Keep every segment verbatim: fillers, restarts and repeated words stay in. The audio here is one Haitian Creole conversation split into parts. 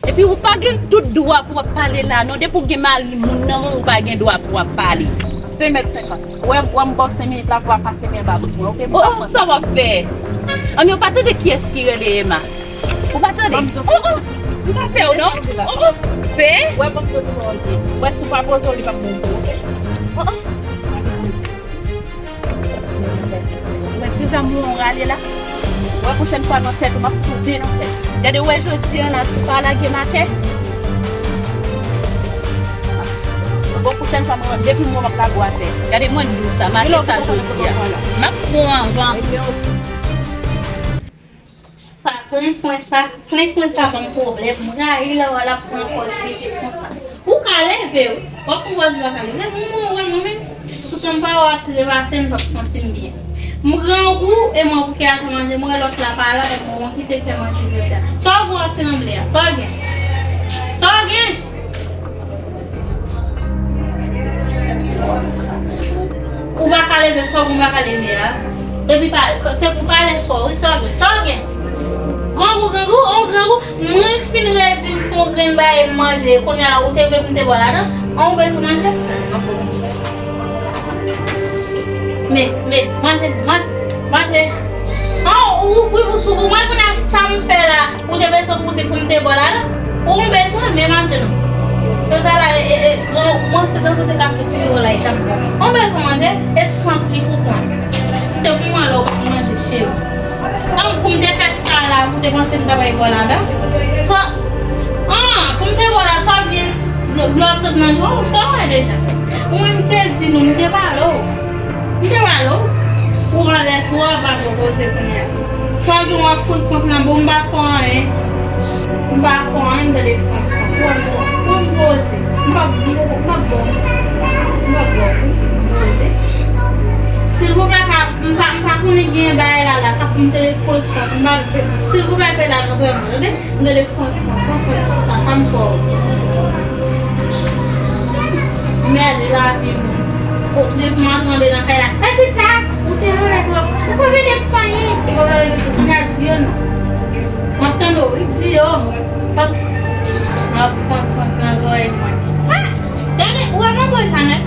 Epi ou pa gen tout dwa pou w ap pale la non. Depi w gen mari moun nan men w, ou pa gen dwa pou w ap pale. Senk mèt senkant. Ou wè, ou wè m ba w senk minit la pou w ap pase men anba bouch mwen, oke? M pa pran tan. Oh, sa w ap fè? Anmyon, pa tande kiyès ki rele Emma. Ou pa tande? Ban m tou. Oh, oh, m pa pè w non. Oh, oh, pè. Ou wè, ban m tou di w, oke? Ou wè, si w pa poze w, li p ap bon pou ou, oke? Oh, oh. Ou wè ti zanmi w rale la? Ou wè pwochèn fwa nan tèt ou, m ap poze nan tèt. Gade, ou wè jodi a la, si w pa lage m atè. Bon, pwochèn fwa, mwen menm, depi m wè w m ap lage w atè. Gade, mwen di w sa, m ap fè sa jodi a. M ap pran anvan. Sa, plen fwen sa, plen fwen sa ban m pwoblèm. M rayi lè w wè l ap pran kò li rete konsa. Ou ka leve w. W ap pran pòz ou pa ka leve. Mwen, mwen, mwen, mwen menm. Toutan m pa wè w ap trepase, m p ap santi m byen. M grangou, e mwen pou ki al fè manje, m wè lòt la pa la, donk mwen kite fè manje jodi a. Sa w gen w ap tranble a? Sa w gen? Sa w gen? Ou pa ka leve, sa w gen w pa ka leve a? Epi pa, se pou pale fò, wi, sa w gen? Sa w gen? Grangou, grangou, on grangou, mwen k fin redi m fè on grenn bagay m manje, kounye a ou te vle pou m te ba w ladan, an ou bezwen manje? M ap ba w manje. Men, men, manje, manje, manje. An ou ouvri bouch ou pou mwen, kounye a sa m fè la. Ou te bezwen koute pou m te ba w ladan? Ou m bezwen, men manje non. Yo ta la, e, e, e, gran, mwen se gran kote k ap fè pi yo la, e chak fwa. Ou m bezwen manje, e san pli pou pran. Si te pou mwen la, ou pa pou manje, cheri. An, pou m te fè sa la, ou te panse m ta bay ba w ladan? Sa, an, pou m te ba w la, sa w gen, dlo, dlo ap sot nan je w, sa w wè deja. Ou menm te di nou, m te pale w. M te pale w. Ou anlè twòp, pa tro poze kounye a. Sa w gen w ap fwenk fwenk nan bon, m pa fè w anyen. M pa fè w anyen, m tande fwenk fwenk. Ou anlè twòp. Ou m poze. M p ap, m p ap, m p ap ba w. M p ap ba w. M poze. Silvouplè, pa, m pa, m pa konnen gen bagay la la. Pa pou m tande fwenk fwenk. M pa, silvouplè, peda nan zòrèy mwen, tande? M tande fwenk, fwenk, fwenk, fwenk, kisa, sa m fè w? Mède lavi m. O, depi m antre andedan kay la. E se sa, ou te anlè twòp. Ou pa vin ap fanyen. E pa vle rele sou kounye a, di yo non. M ap tande w, wi, di yo. Pas-, m ap fwenk, fwenk nan zòrèy mwen. Ah! Gade, ou wè manbo Janèt?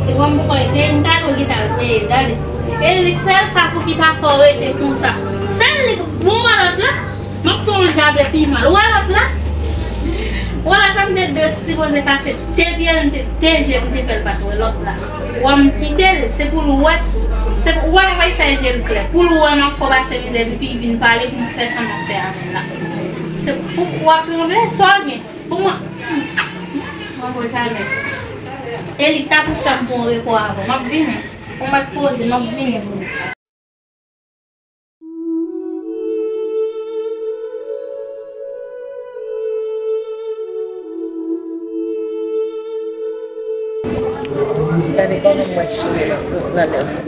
Se wè m poko ede, m ta dwe gentan al peye, gade. E li sèl sa pou ki pa fè w rete konsa. Sèl li bon wè lòt la. M ap fè yon djab epi mal. Ou wè lòt la? Ou wè lòt la m te de sipoze kase de pye l, m te, de je m te fè l pa t wè lòt la. Ou wè m kite l, se pou l wè. Se pou, ou wè m fè je l klè. Pou l wè m ap fè w pase mizè epi vin pale pou m fè sa m ap fè avè l la. Se pou w ap tranble, sa w gen. Pou mwen, hmm, mwen bon jamè. E li ta pou fè m pran repo avè w. M ap vini. Pou m ap poze, m ap vini pou ou. Gade kòman m wè souri nan, nan lèv ou.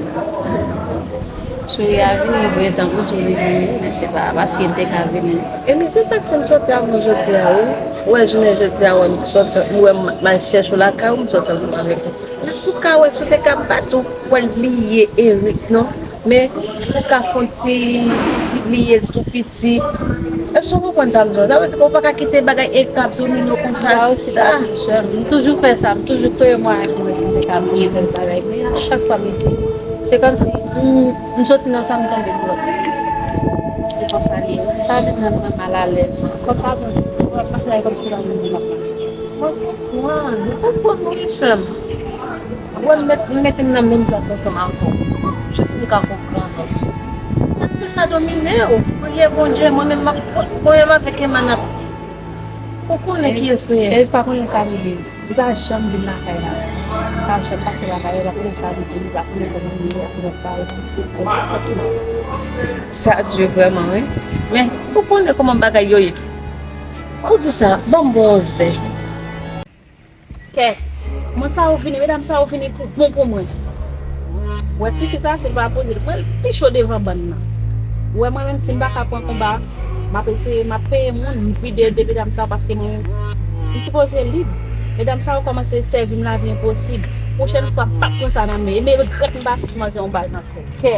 Souri a vini vre, tankou di w li vini, men se pa paske l te ka vini. Ebyen, se sa k fè m sòti avè w jodi a, wi. Ou wè, jounen jodi a, wè m sòti, ou wè m, m al chèche w lakay ou, m sòti ansanm avèk ou. Èske ou ka wè si w te ka bat ou, w pral bliye Eric, non? Men, ou ka fè yon ti, ti bliye l tou piti. Èske w konprann sa m di w? Sa vle di ke w pa ka kite bagay Eric la domine w konsa, sista. Sa osi, sa se sè m. M toujou fè sa, m toujou kreye mwayen pou mwen, si m te ka bliye bèl bagay. Men a chak fwa m eseye. Se kòmsi m, m soti nan sa, m tonbe nan lòt. Se konsa li ye. Sa vin rann mwen malalèz. Kòm pa bon di, m ap mache la, e kòmsi se pa mwen menm m ap mache. Mwen konprann, mwen konprann wi, sè m. Mwen met, mete m nan menm plas ansanm avè w. Jis pou m ka konprann ou. Se pa di sa domine w. Priye Bondye, mwen menm m ap, mwen menm avèk Emma n ap, ou konnen kiyès nou ye. Eric pa konnen sa m di. Li pa janm vin lakay la. Li pa janm pase lakay la, li pa konnen sa m di, li pa konnen kòman m ye, li pa konnen bagay. Sa di vrèman, wi. Men, ou konnen kòman bagay yo ye. Ou di sa, ban m bon zen. Kè, kòman sa ou vini, medam sa ou vini pou bon pou mwen. Ou wè tifi sa, si l pa poze, l pral pi cho devan bann nan. Ou wè mwen menm, si m pa ka pran konba, m ap eseye, m ap peye moun, m vide de medam sa yo, paske mwen menm, m sipoze lib. Medam sa yo kòmanse sèvi m lavi enposib. Pwochèn fwa, m p ap pran sa nan men. E men regrèt m pa fout manzè yon bal nan tèt. Kè.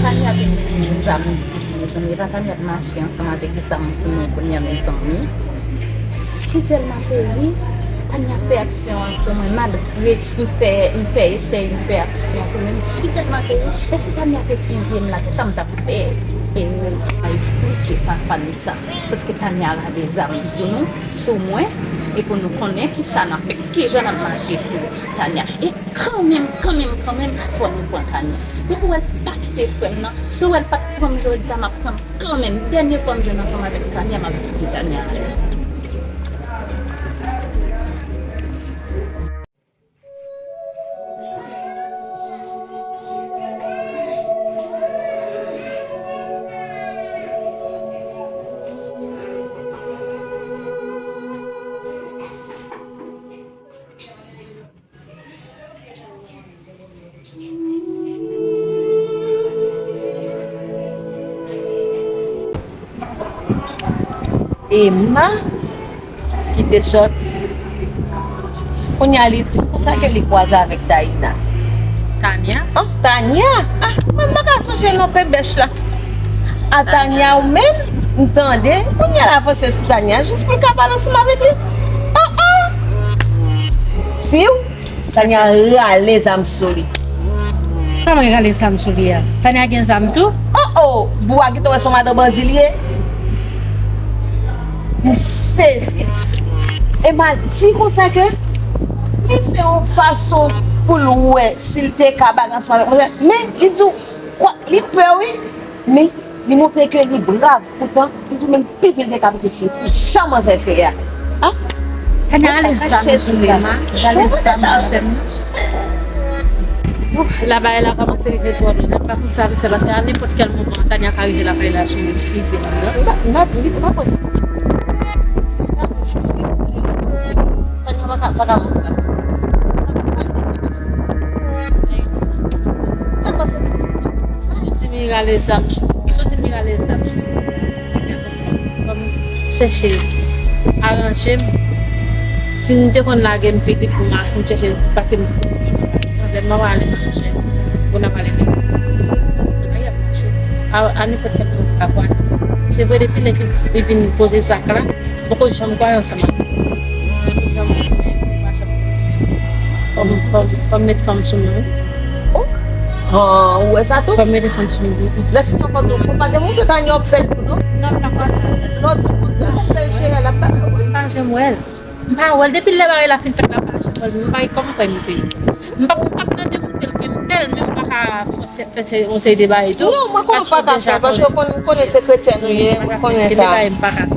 Tania te gen zam sou li, mezanmi. E pa Tania ap mache ansanm avèk zam pou nou kounye a, mezanmi. Si tèlman sezi, Tania fè aksyon an sou mwen, malgre m fè, m fè esèy, m fè aksyon pou mwen. Si tèlman sezi, e si Tania te fiziye m la, kisa m t ap fè? E, a esplike Fafane sa. Paske Tania rale zam sou nou, sou mwen, e pou nou konnen kisa n ap fè, kijan n ap mache sou Tania. E kanmenm, kanmenm, kanmenm, fò nou pran Tania. Depi w wè l pa kite frè m nan, si w wè l pa t pran m jodi a, m ap pran l kanmenm. Dènye fwa m jwenn ansanm avèk Tania, m ap kite Tania ale. Emma ki te sòti. Kounye a li di m konsa ke li kwaze avèk Daïna. Tania? Oh, Tania! Ah, mwen m pa ka sonje non, pe bèch la. A Tania ou menm, m tande. Kounye a l avanse sou Tania jis pou l ka pale ansanm avèk li. Oh, oh! Siw, Tania rale zam sou li. Kòman li rale zam sou li a? Tania gen zam tou? Oh, oh! Bou a gentan wè se yon madan bandi li ye. M sezi. Emma di konsa ke li fè yon fason pou l wè si l te ka bagay ansanm avèk mwen. Men, li di w, kwa, li pè wi. Men, li montre ke li brav. Poutan, li di w menm pipi l te ka pipi sou li pou jan manzè fè a. Ah! Tania rale zam sou li. Rale zam sou sè m nan. Ouh, la bagay la kòmanse rive twò lwen. M pa konn sa pou fè, paske a nenpòt kèl moman, Tania ka rive lakay la sou fize m nan. Li pa, li pa, li pa posib. Tania pa ka, pa ka moute la. Tèlman sezi. Soti m rale zam sou, soti m rale zam sou. Fò m chèche aranje m. Si m te konn lage m pi lib pou m a-, m chèche, paske m toujou nan lari. Lè m ap ale nan jèn, pou n ap ale nan lari, se toujou nan lari y ap mache. A, a nenpòt kèl moman ou ka kwaze ansanm. Se vre, depi lè li vin poze zak la, m poko janm kwaze ansanm avè l. M poko janm, m pa janm. Fò m, fò m, fò m met fanm sou mwen. Oh! Ah, ou wè sa tou? Fò m mete fanm sou mwen. Lè fini ankò tou, fò pa demontre Tania w ap fè l tou, non? Non, m pa fè sa. Non, demontre l, paske l jere l ap pale, wi. M pa janm wè l. M pa wè l. Depi lè bagay la fin fèt la, m pa janm wè l. M pa gen kòman kwè m te. M pa, m p ap nan demontre l ke m pè l, men m pa ka fòse fè se, yon seri de bagay tou. Non, mwen konnen w pa ka fè l, paske w konn, konnen se kretyen nou ye, mwen konnen sa.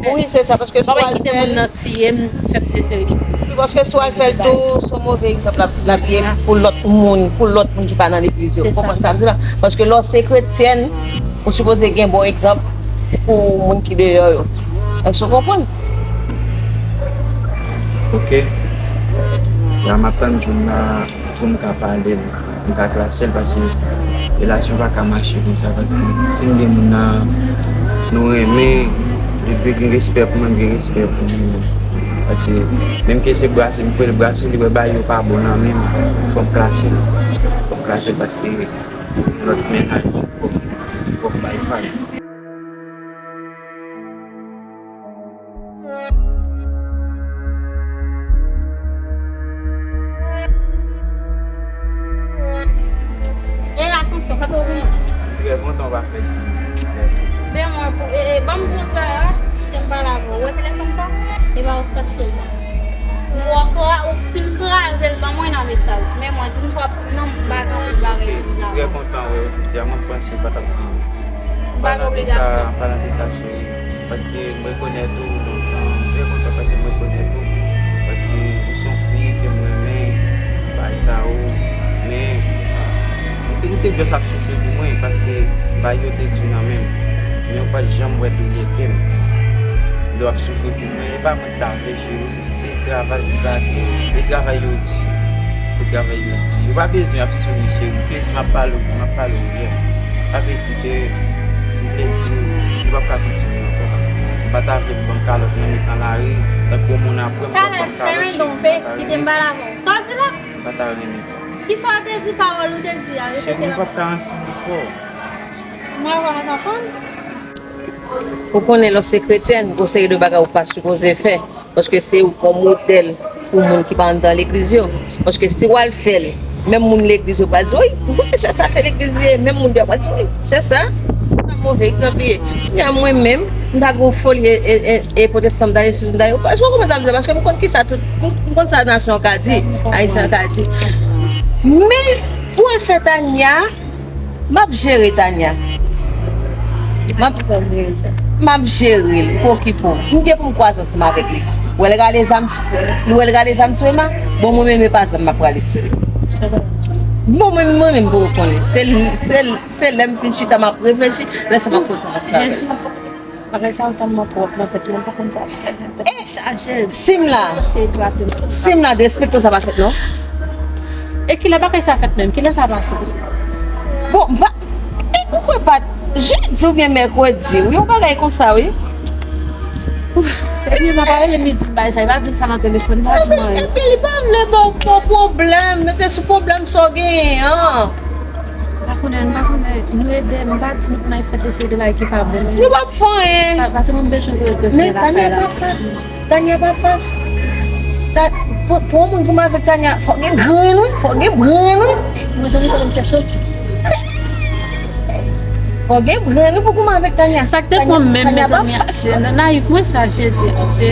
Wi, se sa, paske si w al fè l, wi, paske si w al fè l tou, se yon move egzanp l ap, l ap ye pou lòt moun, pou lòt moun ki pa nan legliz yo. Ou konprann sa m di la? Paske lè w se kretyèn, ou sipoze gen bon egzanp pou moun ki deyò yo. Èske w konprann? Ok. La m ap tann jou m nan. Pou m ka pale l, m ka klase l, paske relasyon pa ka mache konsa, paske si m gen moun nan, nou renmen, li dwe gen respè pou mwen, m gen respè pou li. Paske menm ke se brase, m kwè l brase, li wè bagay yo pa bon nan men m, fò m klase l. Fò m klase l paske lòt mennaj, fò m, fò m bay vag. E atansyon, pa twò goumen. Trè kontan w pa fè. Men mwen, pou, e, e, ban m di w ti bagay la, kite m pale avè w. Ou wè telefòn sa? E pa w k t ap cheri. Ou, ou fin kraze l ban mwen nan mesaj. Men mwen, di m si w ap di m non, m pa gen anpil bagay pou m di a. Trè kontan wè w jodi a, mwen panse w pa t ap vini. M pa gen obligasyon. An palan de sa, an palan de sa, cheri, paske m rekonèt ou lontan, m trè kontan paske m rekonèt ou, paske ou se yon fi ke m renmen, bagay sa yo, men ou te, ou te just ap soufri pou mwen, paske bagay yo te di nan men m, men ou pa t janm wè doulè kè m, lè w ap soufri pou mwen, e pa mwen ki ta vle, cheri, se Se travay ki pa gen, e travay yo di. E travay yo di. Yo pa bezwen ap souri, cheri. Plezi m ap pale w, m ap pale w byen. Sa vle di ke m vle di w, nou p ap ka kontinye ankò, paske m pa ta vle m ban kalòt nan mitan lari, tankou yon moun ap wè m, w ap ban m kalòt, cheri, m pa ta renmen sa. Talè, fèmen don, pe, kite m pale avè w. Sa w di la? M pa ta renmen sa. Kisa w te di, pawòl ou te di a, repete l ankò. Cheri, nou p ap ka ansanm ankò. Mwen avè w nou t ansanm? Ou konnen lè w se kretyèn, gon seri de bagay ou pa sipoze fè. Paske se ou k yon modèl pou moun ki pa anndan legliz yo. Paske si w al fè l, menm moun legliz yo pral di, "Wi, m konnen chè sa se legliz li ye." Menm moun yo pral di, "Wi, chè sa, sa move egzanp li ye." Kounye a mwen menm, m ta gen yon foli e, e, e, e pwotestan, m ta gen sizi, m ta gen, w konprann sa m di la, paske m konn kisa tout, m, m konn sa nasyon an ka di, ayisyen an ka di. Men, pou afè Tania, M ap jere Tania. M ap, m ap jere l, m pa okipe w. M gen pou m kwaze ansanm avèk li. Ou wè l rale zam, ou wè l rale zam sou Emma? Bon, mwen menm, e pa zam m ap rale sou li. Bon, mwen, mwen menm, pou ou konnen. Se, se, se lè m fin chita, m ap reflechi, lè sa m ap kontinye fè avè l. Bagay sa yo tèlman twòp nan tèt mwen, m pa konn sa ap fè, men tèt mwen chaje. Sim la, sim la, derespektan sa pa fèt non. E kilè bagay sa fèt menm? Kilè sa pase? Bon, m pa, e ou kwè pa jedi oubyen mèkredi, wi, yon bagay konsa, wi. Epi m ap rele m, li di m bagay sa, li pa di m sa nan telefòn, li pa di m anyen. Epi li pa vle ba w pwoblèm, mete sou pwoblèm sa w genyen an. Pa konnen, pa konnen, nou ede, nou pa di nou konn al fè de seri de bagay ki pa bon. Nou p ap fè anyen. Pa, paske mwen bezwen vre ke fè lakay la. Men Tania pa fas. Tania pa fas. Ta, pou, pou yon moun goumen avèk Tania, fò gen grenn, wi. Fò gen grenn, wi. Mezanmi, kote m te soti? Fò gen grenn, wi, pou goumen avèk Tania. Sa k te pran m menm, mezanmi, Adye, nan nayiv mwen sa, Jezi, Adye.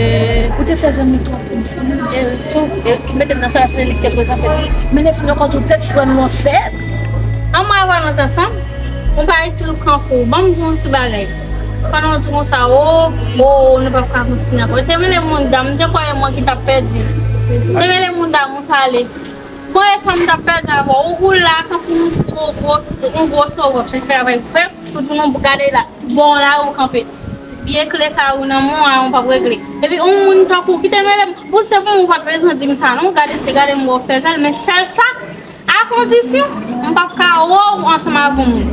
Ou te fè zanmi twòp. E tou, e ki mete m nan sa, se li ki te prezante m. Men lè fini ankò tou tèt frè m nan fèt. An mwen avè w nou t ansanm, ou pa itil kankou. Ban m di w yon ti bagay. Pandan w di konsa, o, o, nou p ap ka kontinye ankò. Te mele moun dam, m te kwè e mwen ki t ap pèdi. Te mele moun dam, ou t ale. Bon, e fanm t ap pèdi avè w. Ou, ou la, tankou yon gwo, gwo, yon gwo sovè, se travay frè, tout moun gade la. Bon, la ou kanpe. Vye kle kay ou nan men w a, ou p ap regle. Epi yon moun tankou ki te mele m, pou se bon ou pa t bezwen di m sa non, gade m te gade m wè w fè sèl, men sèl sa, a kondisyon, m p ap ka wè w ansanm avè yon moun.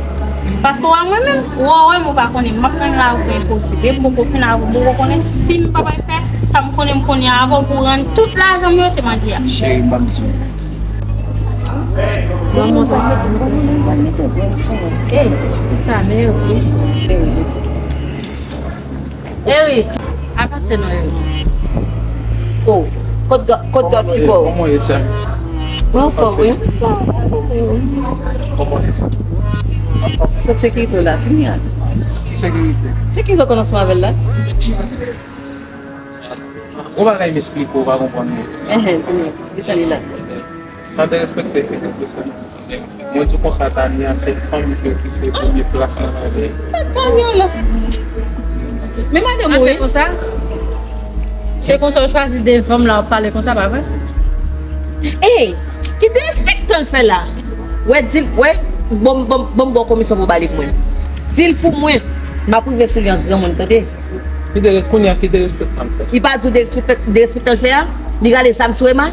Paske w a mwen menm, wè w wè m ou pa konnen, m ap nan la ou fè enposib. Epi m poko fin avè w, m poko konnen si m p ap al fè sa m konnen m konnen avè w pou rann tout lajan m yo te mande a. Cheri, m p ap bezwen. Mwen montre sa pou mwen, mwen mete w byen sou mwen. Ey, sa men yo wi. Eri, avanse non, Eri. Oh, kot ga-, kot gad ti po? Kòman w ye, sè? Mwen anfòm, wi. Kòman w ye, sè? Kot sekirite w la? Vini an. Ki sekirite? Sekirite w konn ansanm avè l la? Gon bagay m esplike w, ou pa konprann mwen. Enhen, di mwen, kisa li la? Sa derespekte fini pou sa. Mwen di w konsa, Tania se fanm ki okipe premye plas nan lavi. Tania la. Men madanm ou, wi. Ah, se konsa? Se konsa w chwazi de fanm la, w ap pale konsa, pa vre? Ey, ki derespektan l fè la? Wè, di l, wè, ban m, ban m, ban m ba w komisyon pou w ba li pou mwen. Di l pou mwen, m ap rive sou li an granmoun, tande? Ki de, kounye a, ki derespektan l fè? Li pa di w derespektan, derespektan l fè a? Li rale zam sou Emma?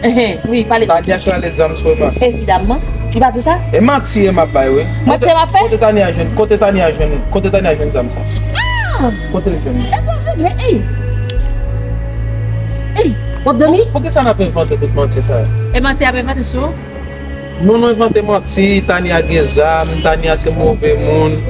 Enhen, wi, pale. Tania ki rale zam sou Emma? Evidamman. Li pa di w sa? E manti Emma ap bay, wi. Manti Emma ap fè? Kote, kote Tania jwenn, kote Tania jwenn, kote Tania jwenn zam sa? Ah! Kote l jwenn li? E pa vre, ey! Ey, w ap dòmi? Pou, poukisa n ap envante tout manti sa yo? E manti ap envante sou ou? Nou, nou envante manti, Tania gen zam, Tania se move moun.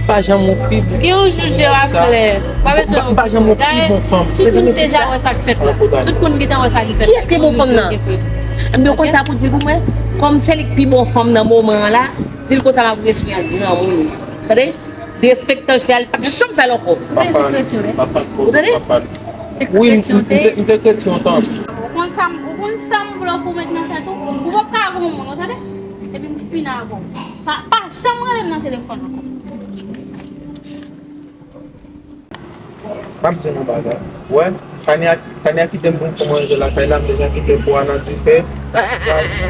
Pa janm yon fi bon. Gen yon jou je w ap klè. Pa bezwen. Pa janm yon pi bon fanm. Tout moun deja wè sa k fèt la. Tout moun gentan wè sa ki fèt la. Kiyès ki bon fanm nan? Ebyen, ou konn sa pou di l pou mwen? Kòm se li k pi bon fanm nan moman an la, di l konsa m ap rejwi an granmoun. Tande? Derespektan l fè a, li p ap janm fè l ankò. Ou te se kretyen, wi. Ou tande? Wi, m, m te, m te kretyen yon tan. Ou konn sa m, ou konn sa m vle w pou w met nan tèt ou? Ou p ap ka gon moun, ou tande? Epi m fin avè w. Pa, pa janm rele m nan telefòn ankò. Ban m di w yon bagay. Wè, Tania, Tania kite m pou m fè manje lakay la, m deja kite po a nan dife. Mwen,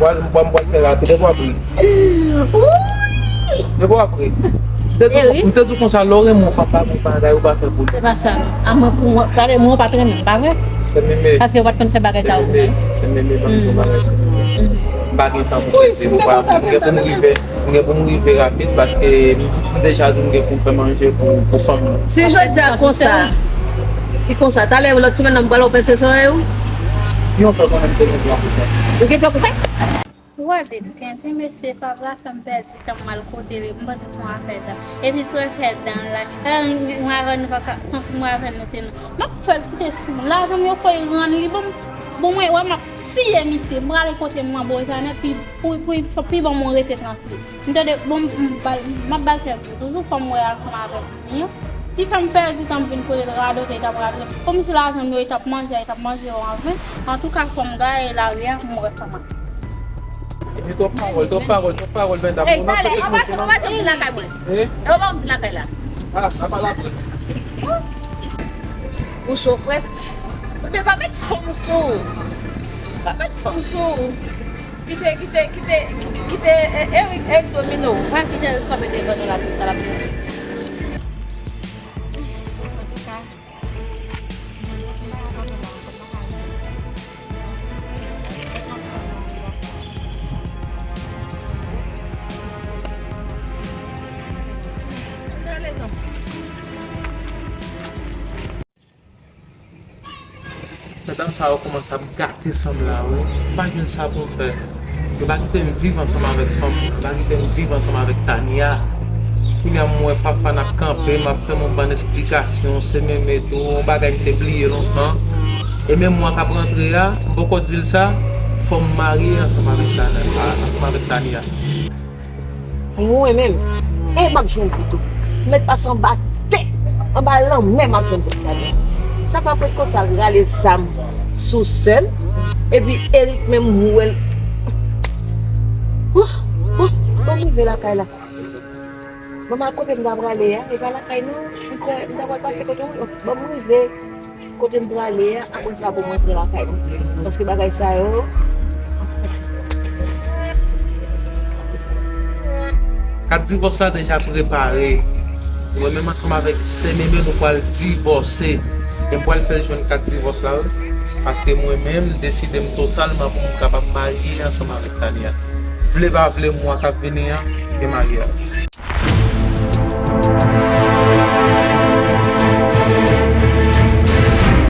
mwen, mwen pral fè rapid, epi w ap ri. Epi w ap ri. M te di w, m te di w konsa, lè w renmen yon fanm, pa gen bagay ou pa fè pou li. Se pa sa. A mwen, pou mwen, gade, mwen, ou pa t renmen m, pa vre? Se meme. Paske ou pa t konn fè bagay sa yo pou mwen. Se meme, ban m di w bagay, se meme. M pa gen tan pou pèdi, m pa, m gen pou m rive. M gen pou m rive rapid paske m, m deja di m gen pou m fè manje pou, pou fanm nan. Si jodi a konsa, li konsa, talè lòt semèn nan m pral wè w pèse zòrèy ou. Ki yon fè konnen m te gen plan pou fè. Ou gen plan pou fè? Ou wè de tenten, mesye, Fav la fè m pèdi tan m al kote li, m panse se yon afè dan. Epi sou afè dan la, eh, mwen avè nou pa ka, tankou mwen avè nou te nan. M ap fè l kite sou mwen. Lajan m yo fè rann li ban m. Bon, mwen, wè, m ap tiye misye. M prale kote m nan Bozanen, pi, pou, pou, pou, pi bon mwen rete trankil. M tande, bon, m, m bal, m ap bal fè gou. Toujou fò m wè ansanm avèk li. Li fè m pèdi tan m vin kote l, radote, li t ap radote. Kòmsi lajan m yo, li t ap manje, li t ap manje yo anven. Antouka, fò m gaye lari a pou m wè sa m ap. Epi twòp pawòl, twòp pawòl, twòp pawòl, medam. Ey, talè, anba se pa janm vin lakay mwen. Eh? Anba m vin lakay la. Ah, apa la pou. Ou cho frèt. Ebyen, pa met fanm sou ou. Pa met fanm sou ou. Kite, kite, kite, kite, eh, Eric, Eric domine w. Wè ki jan Eric kanpe devan nou la, se sa l ap di. Antouka, medam sa yo kòmanse ap gate san m la, wi. M pa jwenn sa pou m fè. Yo pa kite m viv ansanm avèk fanm nan. Yo pa kite m viv ansanm avèk Tania. Kounye a, m wè Fafa n ap kanpe, m ap fè m yon bann esplikasyon, se menm e tou, yon bagay m te bliye lontan. E menm mwa k ap rantre a, m poko di l sa, fò m marye ansanm avèk Tania, ansanm avèk Tania. Mwen menm, e m ap jwenn kouto. M mèt pase anba tè, anba lanmè m ap jwenn kouto Tania. Sa pa prèt konsa rale zam sou sè m, epi Eric menm m wè l. Ouh, ouh, ban m rive lakay la. Ban m al kote m ta prale a, e pa lakay nou, m kwè m ta pral pase kote ou, ban m rive. Kote m prale a, apre sa pou m rantre lakay mwen. Paske bagay sa yo. Kat divòs la deja prepare. Mwen menm ansanm avèk sè Meme nou pral divòse. E m pral fè l jwenn kat divòs la, wi. Paske mwen menm, m deside m totalman pou m kapab marye ansanm avèk Tania. Vle pa vle, mwa k ap vini an, gen maryaj.